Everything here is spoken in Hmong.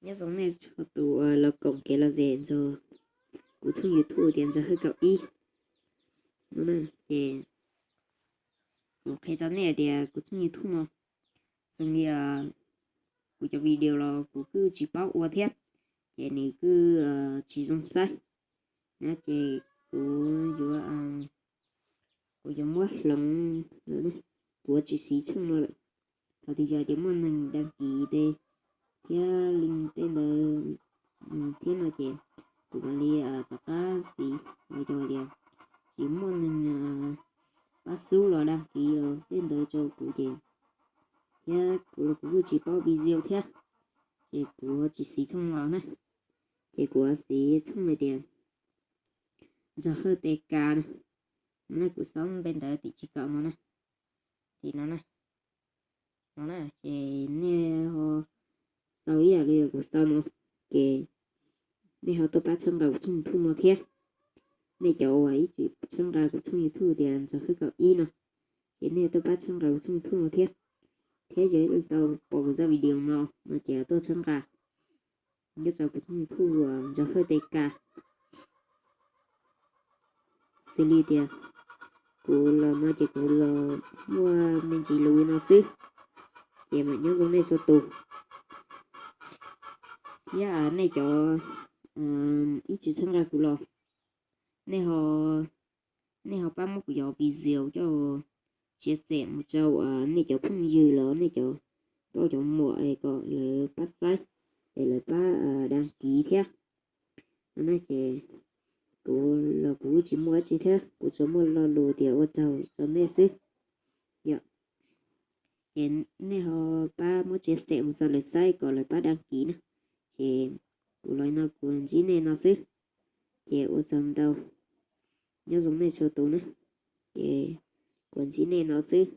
Nyob zoo nej txhua tus uas los koom kev lom zem nrog kuv tshooj YouTube tias Ntxawg Hawj kaum ib no na. Ces kuv qhia rau nej tias kuv tshooj YouTube no zoo li kuv cov video los kuv kuj tsis paub ua thiab, ces nws kuj tsis zoo saib na. Ces kuv yuav, kuv yuav muab hloov, kuv yuav tsis siv tshooj no lawm. Thaum twg yog tias muaj neeg đăng ký thiab li tej ntawd thiab no ces kuv mam li rov qab siv. Los yog tias tsis muaj neeg pab xub los đăng ký los tej ntawd rau kuv ces, thiab kuv los kuv kuj tsis paub video thiab, ces kuv tsis siv tshooj no na. Ces kuv siv tshooj hais tias Ntxawg Hawj T K no. No na, kuv xaub npe ntawv tim tsis kaum no na. Ces no na, no na ces nej ho xaub ib yam li kuv xaub no, ces nej ho tuaj pab txhawb nqa kuv tshooj YouTube no thiab. Nej cov uas ib txwm txhawb nqa kuv tshooj YouTube tias Ntxawg Hawj kaum ib no, ces nej tuaj pab txhawb nqa kuv tshooj YouTube no thiab. Thiab yog leej twg tau pom kuv zaj video no no ces tuaj txhawb nqa nyob rau kuv tshooj YouTube uas Ntxawg Hawj T K. Xws li tias kuv los no ces kuv los muaj me ntsis lus li no xwb, ces mam nyob zoo nej txhua tus. Thiab nej cov ib txwm txhawb nqa kuv los, nej ho, nej ho pab muab kuv cov video coj chia sẻ mus rau nej cov phooj ywg los nej cov nkauj cov muam es kom lawv pab saib, es lawv pab đăng ký thiab. No na ces kuv los kuv tsis muaj dab tsi thiab, kuv tsuas muaj lo lus tias ua tsaug rau nej xwb. Yog ces nej ho pab muab chia sẻ mus rau lawv saib kom lawv pab đăng ký na. Ces kuv los no kuv ntsib nej no xwb, ces ua tsaug ntau, nyob zoo nej txhua tus na. Ces kuv ntsib nej no xwb,